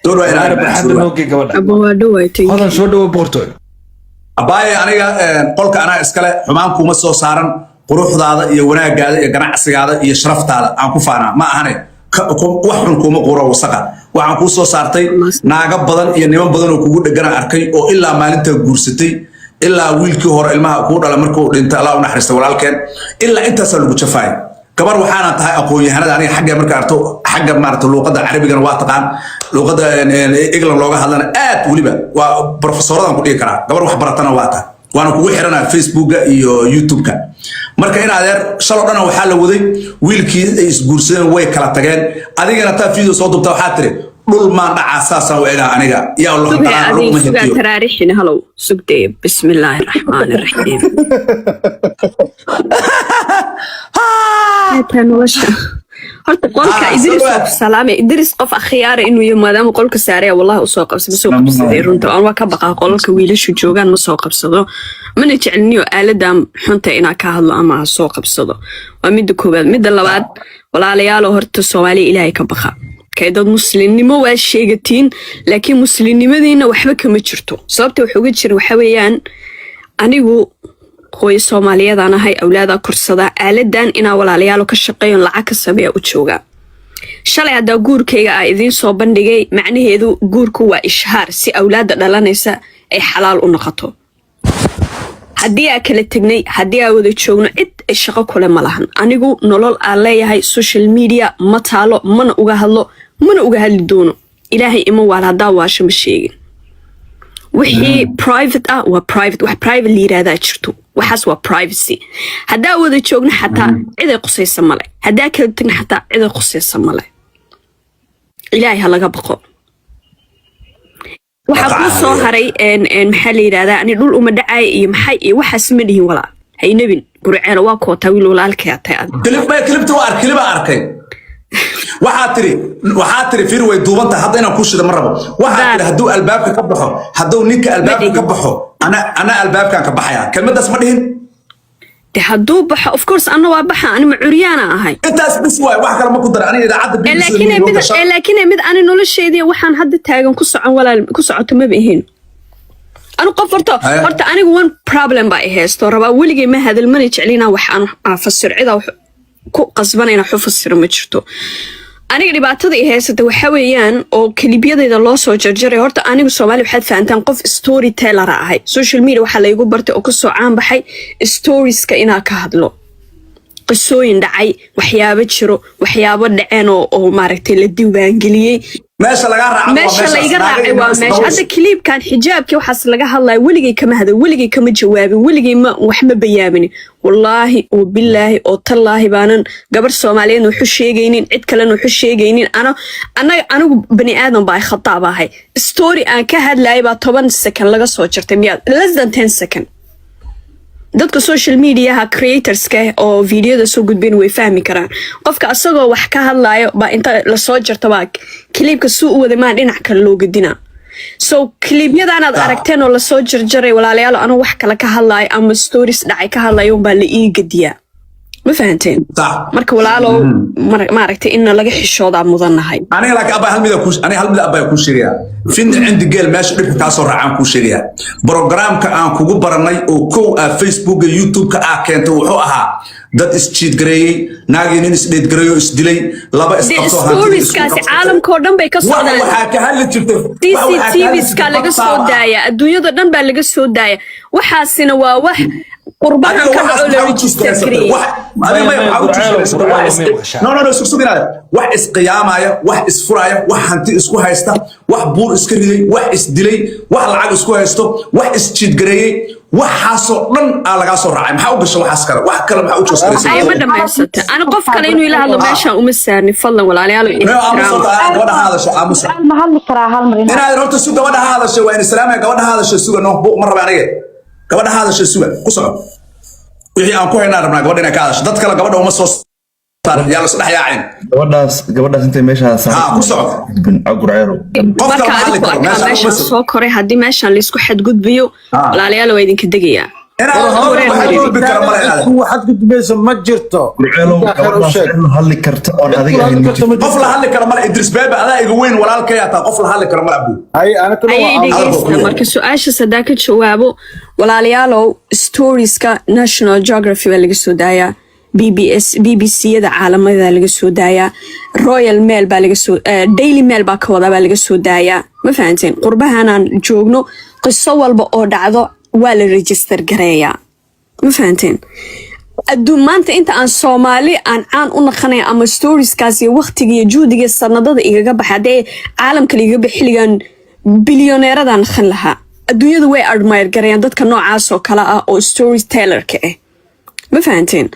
Soo dhawaad Walaal, inaad barxadda noo gee gabadha. Aba, waa dhawaay, thank you. Hodan, soo dhawo, boqortooy. Abaaye, aniga qolka anaa iskale, xumaan kuuma soo saaran. Quruxdaada iyo wanaagaada iyo ganacsigaada iyo sharaftaada aan ku faanaa. Ma ahane wax xun kuuma quro wasaqa. Waxaan kuu soo saartay naago badan iyo niman badan oo kugu dhegana arkay, oo ilaa maalintaa guursatay, ilaa wiilkii hore ilmaha kuu dhala markuu dhintay, Allah u naxariista walaalkeen, ilaa intaasaa lagu jafaaya. Gabar waxaana tahay aqoon-yahanada. Aniga xagga marka arto, xagga maarata luuqadda Carabigana waa taqaan, luuqadda England looga hadlana aad weliba waa profesoradan ku dhigi karaa. Gabar wax baratana waa tahay, waana kugu xiranaa Facebooka iyo YouTube-ka. Marka in adeer, shaloo dhana waxaa la waday wiilkii ay isguursadeen way kala tageen. Adigana taa video soo dubta, waxaa tiri dhul maan dhacaa, saasaan u egaa aniga yaa Sugay. loo Adiga luguma sugaa. hintiyo. Taraarixina halow sugdee. Bismillaahi raxmaani raxiim. Xitaa nolosha horta qolka Ah, Idris soo waa ku salaamay. Idris qof akhyaara inuu yahay maadaama qolka saaraya, wallahi usoo qabsada, soo qabsaday. Runta aan waa ka baqaa qolalka wiilashu joogaan, ma soo qabsado, mana jecelniyo aaladan xunta inaa ka hadlo ama ha soo qabsado. Waa midda koowaad. Midda labaad, walaalayaalo, horta Soomaaliya Ilaahay ka baqa. Kay dad muslimnimo waa sheegatiin, laakiin muslimnimadiina waxba kama jirto. Sababta wax uga jira waxa weeyaan, anigu hooyo Soomaaliyeedaan ahay, awlaadaa korsadaa. Aaladan inaa walaalayaalo ka shaqeeyon, lacag ka sameeya u joogaa. Shalay haddaa guurkayga aa idiin soo bandhigay, macnaheedu guurku waa ishhaar si awlaadda dhalanaysa ay xalaal u noqoto. Haddii aa kala tegnay, haddii aa wada joogno, cid ay shaqo kule ma lahan. Anigu nolol aan leeyahay social media ma taalo, mana uga hadlo, mana uga hadli doono. Ilaahay ima waal, haddaa waasho ma sheegin. Wixii private ah waa private. Wax private la yiraahdaa jirto, waxaas waa privacy. Haddaa wada joogno xataa ciday qusaysa male, haddaa kala tegno xataa ciday qusaysa male. Ilaahay ha laga baqo. Waxaa kuu soo haray maxaa la yidhahdaa, ani dhul uma dhacay iyo maxay iyo waxaas ma dhihin. Walaa haynabin gurceelo, waa kootaa wiil walaalkay atay ad. Clipta waa clipaa arkay. Waxaa tiri fiir, way duuban tahay hadda, inaan kuu shida ma rabo. Waxaa tiri hadduu albaabka ka baxo, hadduu ninka albaabka ka baxo, ana albaabkan ka baxaya. Kelmaddaas ma dhihin? De hadduu baxo, of course anna waa baxa. Ani ma curyaana ahay? Intaas bis waay, wax kale ma ku dara. Aniga idaacadda BBC laakiin noo mid gasha. Laakiin mid ani nolosheedii waxaan hadda taagan ku socon, walaal, ku socoto maba ahayn. Anu qof horta Haya. horta anigu one problem baa i haysto rabaa. Weligay ma hadal, mana jeclina wax aan fasiro. Cidaa wax ku qasbanayna wax u fasiro ma jirto. Aniga dhibaatada i haysata waxa weeyaan oo clipyadayda loo soo jarjaray. Horta anigu Soomaali waxaad fahantaan, qof storyteller ahay. Social media waxaa laygu bartay oo kasoo caan baxay storieska inaa ka hadlo, qisooyin dhacay, waxyaabo jiro, waxyaabo dhaceen oo maaragtay la diiwaangeliyey. Meesha lagaa raaco waa meesha meeshaas. layga Naaga raacay iyo waa niman meesha isdhaways. Hadda clipkan xijaabkii waxaas laga hadlaya, weligay kama hadal, weligay kama jawaabin, weligay ma wax ma bayaaminin. Wallaahi oo bilaahi oo tallaahi baanan gabar Soomaaliyeedna waxu sheegaynin, cid kalena waxu sheegaynin. Ana anaga anigu bani aadam baa khataab ahay. Story aan ka hadlayay baa 10 second laga soo jartay, miyaa less than 10 second. Dadka social mediaha creatorska oo videoda soo gudbin way fahmi karaan. Qofka asagoo wax ka hadlayo baa inta lasoo jarto baa clipka suu u waday maa dhinac kale loo gedina. So clipyadanaad aragteen oo lasoo jarjaray, walaalayaal, anuu wax kale ka hadlayo ama stories dhacay ka hadlayo unbaa la ii gediyaa. Ma fahanteen? Sax. Marka walaalow, maaragtay inna laga xishoodaa mudannahay. Aniga laakiin abaa hal mida ku aniga hal mid abaa kuu sheegaya. Finna cindi geel, meesha dhibka kaa soo raacaan kuu sheegaya. Programka aan kugu baranay oo kow ah Facebooka, YouTube-ka ah keentay wuxuu ahaa dad isjiid gareeyey, naagii nin isdheed gareeyo, isdilay, laba dee isqabto, hantida isku storieskaasi qabsatay. Caalamkoo dhan bay ka wax socdaan. Waxaa ka hadli jirtay wax waxaa ka hadli CCTVska jirtay laga soo faktaaba ah. daaya, adduunyada dhan baa laga soo daaya. Waxaasina waa wax qurbaha Adiga ka waxaas dhaco, la maxaa u register juuskaysatay? gareeyey. Adiga maya, Maya, maxaa u Burceelo, juuskaysatay? Burceelo, Wax may maqashaa? No, no, no, sug, sug inaad wax isqiyaamaya, wax isfuraya, wax hanti isku haysta, wax buur iska riday, wax isdilay, wax lacag isku haysto, wax isjiidgareeyey, waxaasoo dhan aa lagaa soo raacay. Maxaa u gasha waxaas kale? Wax kale maxaa u Ay, juuskaraysay? ma dhamaysata. Ani qof kale inuu ila hadlo meeshaan uma saarnin. Fadlan walaalayaal, No, aamusa. ixtiraama. Horta gabadha ha hadasho, aamusa. Ma hadli karaa hal mar? Inaad horta sug, gabadha ha hadasho. Waa in islaamaya. Gabadha ha hadasho, suga. No, bu ma raba aniga. Gabadha ha hadasho, suga, ku soco. Wixii aan ku haynaa rabnaa gabadha inay ka hadasho. Dad kale gabadha uma soo saarin, yaa la isdhex yaacin. Gabadhaas intay meeshaa Ha ku soco. Gurceelo. Qof Marka kale ma hadli adigu karo arkaa meeshaan uma meeshaan soo soo koray, haddii meeshaan laysku xadgudbayo, Ah. walaalayaal, waa idinka degayaa. Inaad War wax gudbi kara male inaad. Waxaad gudbaysa ma jirto. Gurceelow, Intaa khayr u gabadhaas sheeg. cid la hadli karta oon Cid adiga kula ahayn hadli ma karta ma jirto. Qof la hadli kara male. Idris Bebe, adaa iga weyn, walaalkay ataa, qof la hadli kara male, abu. Hay, anakuna Ayay waa dhegeysta. Marka su-aashaas haddaa ka jawaabo, walaalayaalow, storieska National Geography baa laga soo daayaa, BBS, BBC-yada caalamada laga soo daayaa, Royal Mail baa laga soo Daily Mail baa ka wadaa baa laga soo daayaa. Ma fahanteen? Qurbahanaan joogno, qiso walba oo dhacdo waa la register gareeyaa. Ma fahanteen? Adduun maanta inta aan Soomaali aan caan u naqanaya ama storieskaas iyo waqtiga iyo juhdiga iyo sanadada igaga baxay, haddee caalamka igaga baxay, xilligan bilyoneeradan naqan lahaa. Adduunyadu way admire gareeyaan dadka noocaas oo kale ah oo storytellerka ah. Ma fahanteen?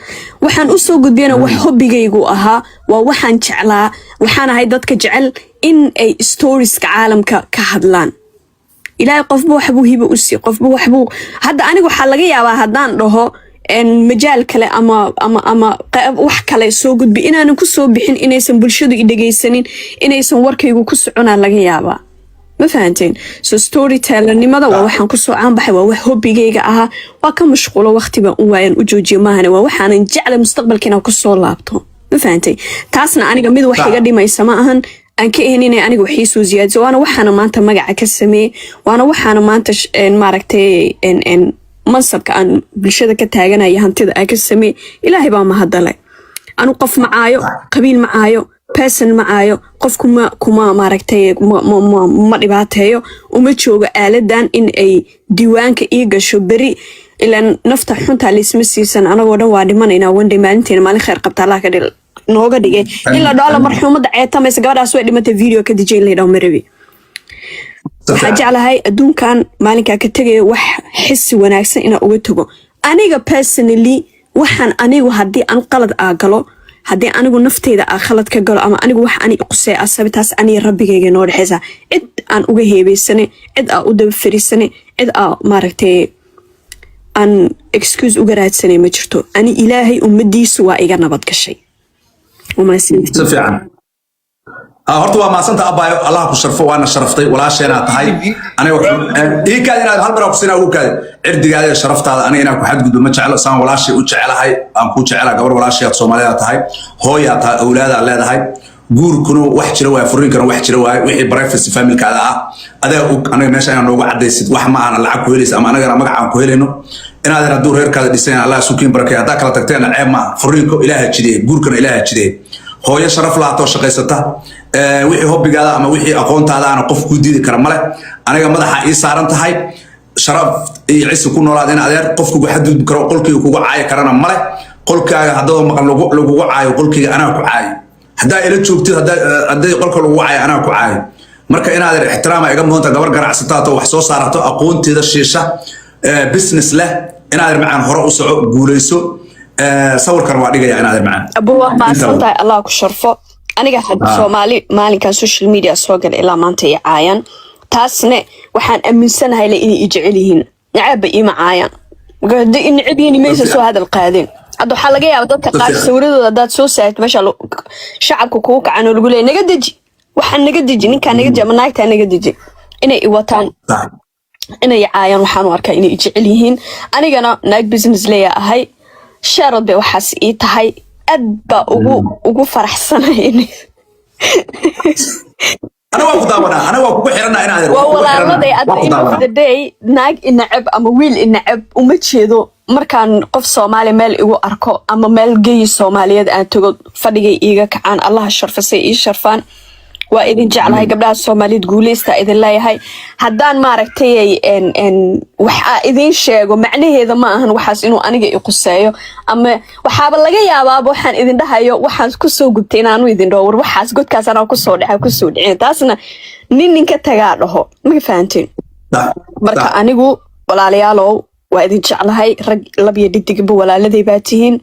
Waxaan usoo gudbiyana wax hobbigaygu ahaa, waa waxaan jeclaa. Waxaan ahay dadka jecel in ay storieska caalamka ka hadlaan. Ilaahay qofba waxbuu hibo u sii, qofba waxbuu. Hadda aniga waxaa laga yaabaa haddaan dhaho majaal kale ama wax kale soo gudbi, inaanan ku soo bixin, inaysan bulshadu i dhegaysanin, inaysan warkaygu ku soconaa laga yaabaa. Ma fahanteen? So storytellernimada waa waxaan kusoo caanbaxay, waa wax hobbigayga ahaa. Waa ka mashquulo, waqti baan u waayan u joojiyo maahane, waa waxaanan jeclay mustaqbalka inaan kusoo laabto. Ma fahantay? Taasna aniga mid wax iga dhimaysa ma ahan, aan ka ahayn inay aniga wax ii soo ziyaadiso. Waana waxaana maanta magaca ka sameeyey, waana waxaana maanta maaragtay mansabka aan bulshada ka taaganaya, hantida aan ka sameeyey. Ilaahay baa mahadale. Anu qof ma caayo, qabiil ma caayo, person ma caayo, qof kuma maaragtay ma dhibaateeyo. Uma joogo aaladan in ay diiwaanka ii gasho beri. Ilaan nafta xuntaa laisma siisan, anagoo dhan waa dhimanaynaa one day. Maalinteena maalin khayr qabta Allah ka dhil nooga dhigay. In la dhaho marxuumada ceetamaysa, gabadhaas way dhimatay, video ka dijay in la yidhaho ma rabi. Waxaa jeclahay adduunkan maalinkaa ka tegayo wax xisi wanaagsan inaan uga tago. Aniga personally, waxaan anigu haddii aan qalad aa galo, haddii anigu nafteyda aa khalad ka galo, ama anigu wax ani qusey asabi, taas aniga rabbigayga noo dhexeysa. Cid aan uga heebeysane, cid aa u daba fariisane, cid aa maaragtay aan excuse uga raadsanay ma jirto. Ani Ilaahay ummadiisu waa iga nabad gashay. Si fiican. Horta waa maasanta, abaayo, Allah ku sharfo, waana sharaftay, walaasheenaa tahay. Aniga ii kaadi inaad hal mar aan kusiinaa, ugu kaadi cirdigaada iyo sharaftaada. Aniga inaan ku xadgudbo ma jeclo. Saan walaashay u jecelahay aan kuu jecelahay. Gabar walaashayaad Soomaaliyaa tahay, hooyaa tahay, awlaadaa leedahay. Guurkuna wax jira waay, furiinkana wax jira waay. Wixii privacy familkaada ah adaa og. Aniga meesha inaa noogu cadaysid wax ma ahana lacag ku helaysa ama anagana magac aan ku helayno. Inaadan hadduu reerkaada dhisan, Allah sukiin barakay. Haddaa kala tagteena ceeb ma aha. Furiinko Ilaaha jideeye, guurkana Ilaaha jideeye. Hooyo sharaf lahaatoo shaqaysata, wixii hobbigaada ama wixii aqoontaada ana qof kuu diidi kara male. Aniga madaxa ii saaran tahay, sharaf iyo cisi ku noolaad in adeer. Qof kugu xadgudbi karo, qolkayga kugu caayi karana male. Qolkaaga haddadoo maqan lagugu caayo, qolkayga anaa ku caayo. Haddaa ila joogtid, hadday qolka lagugu caayo, anaa ku caayo. Marka inaadeer ixtiraama iga mudanta. Gabar ganacsataato, wax soo saarato, aqoonteeda shiisha, business leh. Inaadeer macaan, hore u soco, guulayso. Sawirkan waa dhigaya, inaadeer macaan. Abu, waa mahadsan tahay, Allah ku sharfo. Aniga had Soomaali maalinkan social media soo gala ilaa maanta i caayaan, taasne waxaan aaminsanahay le inay i jecel yihiin. Nacaabba iima caayaan. Marka haddii i necab yihiin, maysa soo hadal qaadeen. Hadda waxaa laga yaaba dadka qaar sawiradooda haddaad soo saartid meesha, shacabka kugu kacan oo lagu leeyahay naga deji, waxaan naga deji, ninkaa naga deji ama naagtaa naga deji, inay i wataan, inay caayaan. Waxaan u arkaa inay i jecel yihiin. Anigana naag business leeya ahay, sharad bay waxaas ii tahay. Aad baa ugu faraxsanahay. Ana waa ku daawanaa, ana waa kugu xiranaa, in adeer. Waa Waa kugu xiranaa. Walaaladay, at Waa the ku end of daawanaa. the day, naag inacab ama wiil inacab uma jeedo. Markaan qof Soomaali meel igu arko ama meel geyi Soomaaliyeed aan tago, fadhigay iiga kacaan. Allaha sharfasay ii sharfaan. Waa idin jeclahay, gabdhaha Soomaaliyeed, guuleysta idin leeyahay. Haddaan maaragtay en wax aa idin sheego, macnaheeda ma ahan waxaas inuu aniga i quseeyo, ama waxaaba laga yaabaaba waxaan idin dhahayo waxaan kusoo gubtay inaanu idin dhaho, war waxaas godkaas anaa kusoo dhaca, kusoo dhicin. Taasna nin ninka tagaa dhaho. Ma fahanteen? Marka anigu, walaalayaalow, waa idin jeclahay, rag lab iyo dhidigba walaaladay baa tihiin.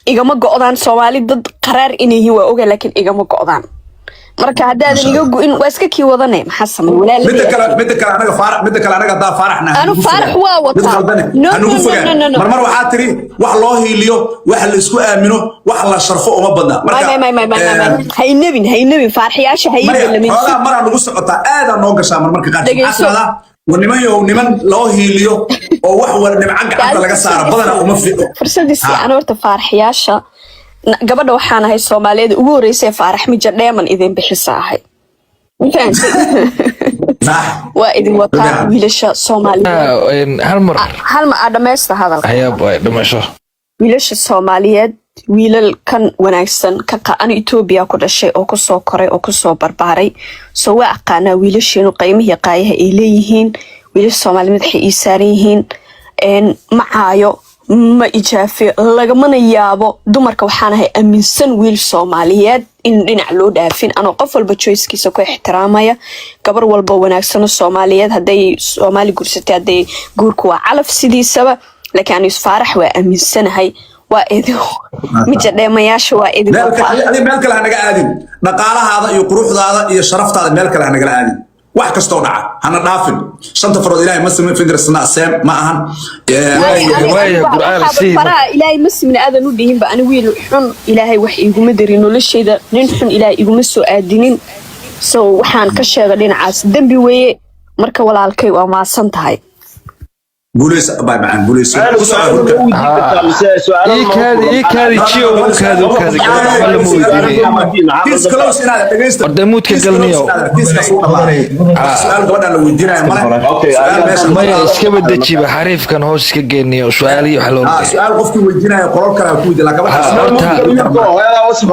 Igama go'daan. Soomaali dad qaraar inay yihiin waa oga, laakiin igama go'daan. Marka haddaadan iga go'in, waa iska kii wadane. Maxaa samay? Midda Walaaladey. kale, midda kale, anaga Faarax, midda kale, anaga haddaa Faaraxna Anu Faarax waa mid wataa. khaldane No, hanugu no, no, fogaan. no, no, no. Mar waxaa tiri wax loo hiiliyo, wax la isku aamino, wax la sharfo uma badna. May, may, may, may, may, may, may. Haynabin, haynabin, faarxiyaasha ha ii Maya. balamin. Xoogaa maraa nagu socotaa, aadaa noo gashaa marmarka qaar. Dhegeyso. Maxaa tirahdaa? Niman yow, niman loo hiiliyo oo wax war dhibco gacanta laga saaro badana uma fiico. Fursadii si aan horta faaraxyaasha gabadha waxaan ahay Soomaaliyeed ugu horreysay Faarax Mija dheeman idin bixisa ahay. Ma fahamtay? Sax. Waa idin wataa, wiilasha Soomaaliyeed. Hal mar. Hal ma aa dhammaysta hadalka. Hayaab ay dhimasho. Wiilasha Soomaaliyeed, wiilal kan wanaagsan ka anu Etoobiya ku dhashay oo kusoo koray oo kusoo barbaaray, so waa aqaanaa wiilasheenu qiimihii qaayaha ay leeyihiin. Wiilasha Soomaaliyeed madaxay ii saaran yihiin. Ma caayo, ma ijaafiyo, lagamana yaabo. Dumarka waxaan ahay aaminsan wiil Soomaaliyeed in dhinac loo dhaafin, anoo qof walba choicekiisa ku ixtiraamaya. Gabar walba wanaagsano Soomaaliyeed hadday Soomaali gursatay, hadday guurku waa calaf sidiisaba, laakiin anigu Faarax waa aaminsanahay. Waa idin mija dheemayaasha, waa idin meel wataa. Kale adiga, meel kale ha naga aadin. Dhaqaalahaada iyo quruxdaada iyo sharaftaada meel kale ha nagala aadin. Wax kastoo dhaca hana dhaafin. Shanta farood Ilaahay ma simin, fingersna same ma ahan. Waaya, Qur'aan sii. Faraha Ilaahay ma simin aadan u dhihinba. Ani wiil xun Ilaahay wax iguma darin noloshayda, nin xun Ilaahay iguma soo aadinin, so waxaan ka sheega dhinacaas dembi weeye. Marka walaalkay, waa maasan tahay. Guuleyso, abay macaan, guuleyso. Ku soco hurka. Ii kaadi, ii kaadi, jiyo, u kaadi, u kaadi. Gabadha waxba lama weydiinaya. Kiis close inaad dhegeysto. Horta mute-ka Kiis galniyow. close inaad kiiskaas u dhamaaday. Su'aal gabadhaan la weydiinaya male. Su'aal meesha Maya, iska badejiba xariifkan, hoos iska geeniyo su-aalihii wax loo Ah, su'aal qofkii weydiinaya qolol kale ha ku weydiin, laakiin gabadhaas Horta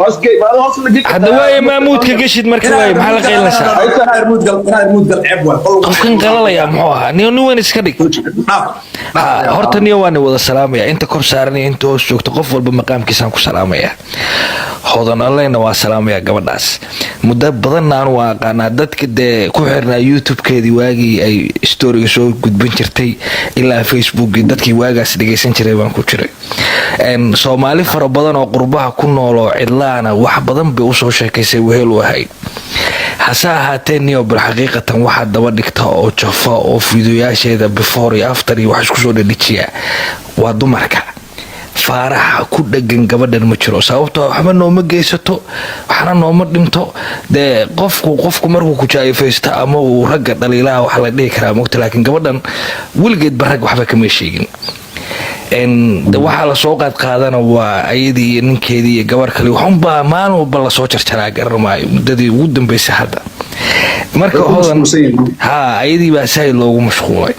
hadda waaye, maa mute-ka geshid marka? Waaye, maxaa la qaylinaysaa? Inaad mute gal, inaad mute gal, ceeb waay. Qofkan qalalayaa muxuu ahaa? Niyo, nin weyn iska dhig. Dhaaf. Ha, horta niyo, waan wada salaamaya, inta kor saaran iyo inta hoos joogta, qof walba maqaamkiisaan ku salaamaya. Hodan Alleyna waa salaamaya. Gabadhaas muddo badanna anu waa aqaanaa, dadka dee ku xirnaa YouTube-keedii waagii ay storyga soo gudbin jirtay ilaa Facebookii, dadkii waagaas dhegeysan jiray baan ku jiray. Soomaali fara badan oo qurbaha ku nool oo cidlaana wax badan bay usoo sheekaysay, wehel u ahayd. Hase ahaatee niyo, bal xaqiiqatan waxaa daba dhigta oo jafa oo fiidiyoyaasheeda before iyo after iyo wax isku soo dhadhijiya waa dumarka. Faaraxa ku dhagan gabadhan ma jiro, sababtoo waxba nooma geysato, waxna nooma dhinto. Dee qofku markuu ku jaayifaysto ama uu ragga dhaliilaha wax la dhihi karaa mogta, laakiin gabadhan weligeedba rag waxba kama sheegin. De waxaa lasoo qaadqaadana waa ayadii iyo ninkeedii iyo gabar kale, waxunbaa maalin walba lasoo jarjaraa, garan maayo muddadii ugu dambeysay hadda. Marka Way ku Hodan mashquulsan yihiin. Ha, ayadii baa sahay loogu mashquulay.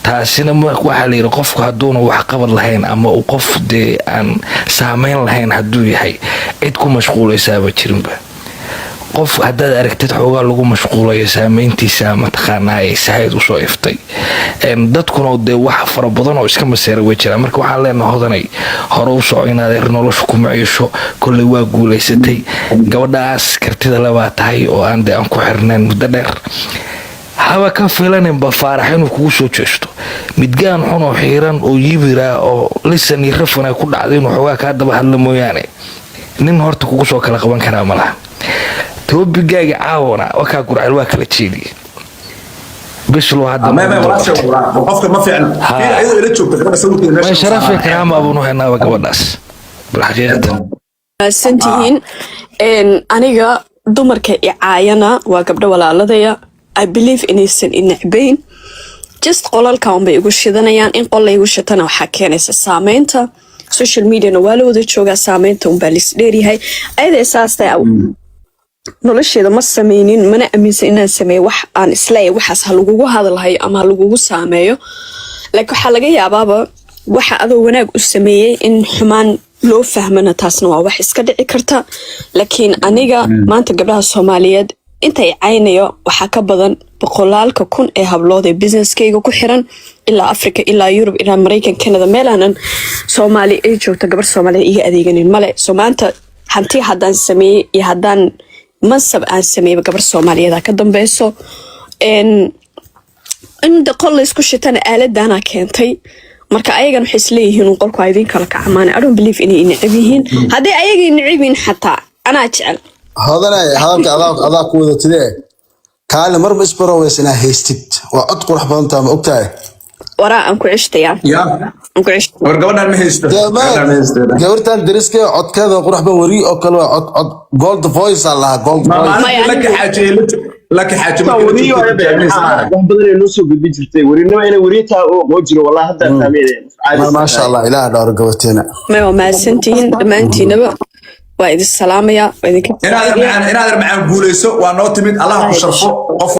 Taasina waxaa la yidhi qofku hadduuna waxqabad lahayn ama uu qof dee aan saameyn lahayn hadduu yahay, cid ku mashquulaysaaba jirinba. Qof haddaad aragtid xoogaa lagu mashquulayo, saameyntiisa mataqaanaa ay sahayd usoo iftay. Dadkuna dee wax fara badan oo iska maseera way jiraan. Marka waxaan leenahay, Hodanay, hore u soco, inaad nolosha ku maciisho. Kolley waa guulaysatay, gabadhaas kartida lebaa tahay oo aan dee aan ku xirnayn muddo dheer. Haba ka filaninba Faarax inuu kugu soo jeesto. Midgaan xun oo xiiran oo yibira oo lisan iyo rafan ay ku dhacday inuu xoogaa kaa daba hadla mooyaane, nin horta kugu soo kala qaban karaa ma laha. Toobigaaga caawana wakaa Gurceel waa kala jeediye bislo hadda. Qofka ma fiicna ayadoo ila joogta gabadha sawirkeeda meesha. Way sharaf iyo karaama abunu haynaaba gabadhaas bal xaqiiqatan. Mahadsantihiin. Aniga dumarka i caayana waa gabdho walaaladaya. I believe inaysan i necbayn, just qolalkan unbay igu shidanayaan. In qol laygu shitana waxaa keenaysa saameynta social mediana, waa la wada joogaa, saameynta unbaa lis dheeryahay. Ayada saas tahay, nolosheeda ma sameynin, mana aaminsan inaan sameeyo wax aan isleeyahay waxaas ha lagugu hadalhayo ama ha lagugu saameeyo. Laakiin waxaa laga yaabaaba waxa adoo wanaag u sameeyey in xumaan loo fahmana, taasna waa wax iska dhici karta. Laakiin aniga maanta gabdhaha Soomaaliyeed intay caynayo waxaa ka badan boqolaalka kun ee hablood ee businesskayga ku xiran, ilaa Africa, ilaa Yurub, ilaa Maraykan, Canada, meelaanan Soomaali ay joogto gabar Soomaaliya iga adeeganin male. So maanta hanti haddaan sameeyey iyo haddaan mansab aan sameeyey, gabar Soomaaliyeed ka dambeyso. In de qol laysku shitana aaladana keentay. Marka ayagan waxay isleeyihiin un qolku ha idiin kala kacmaan. I don't believe inay necab yihiin. Hadday ayagay necab yihiin, xataa anaa jecel. Hodanay, hadalka adaa ku wadatidee, kaali marba isbaroweys inaa haystid, waa cod qurux badan taa, ma ogtahay? Waraa aan ku ceshtayaa. Ya. Aan ku ceshtaya. War gabadhaan ma haysto. Gabadhaan ma haysto. Gabartan dariskee codkeeda qurux badan, weri oo kale waa cod gold voice aa lahaa, gold Ma voice. maalintii la kaxaajiyey. Laki Xaaji markii la Weriyo joogtay aybe tijaabinaysa ma arag. Wax badan ay noo soo gudbin jirtay werinimo, inay weriyo tahay oo aqoon jiro wallahi hadda fahmeen. Maasha Allah, ilaah dhowr gabateena. May, waa mahadsantihiin dhammaantiinaba, waa idin salaamaya, waa idinka Inaader macaan, inaader macaan, guuleyso, waa noo timid, Allah ku sharfo qof.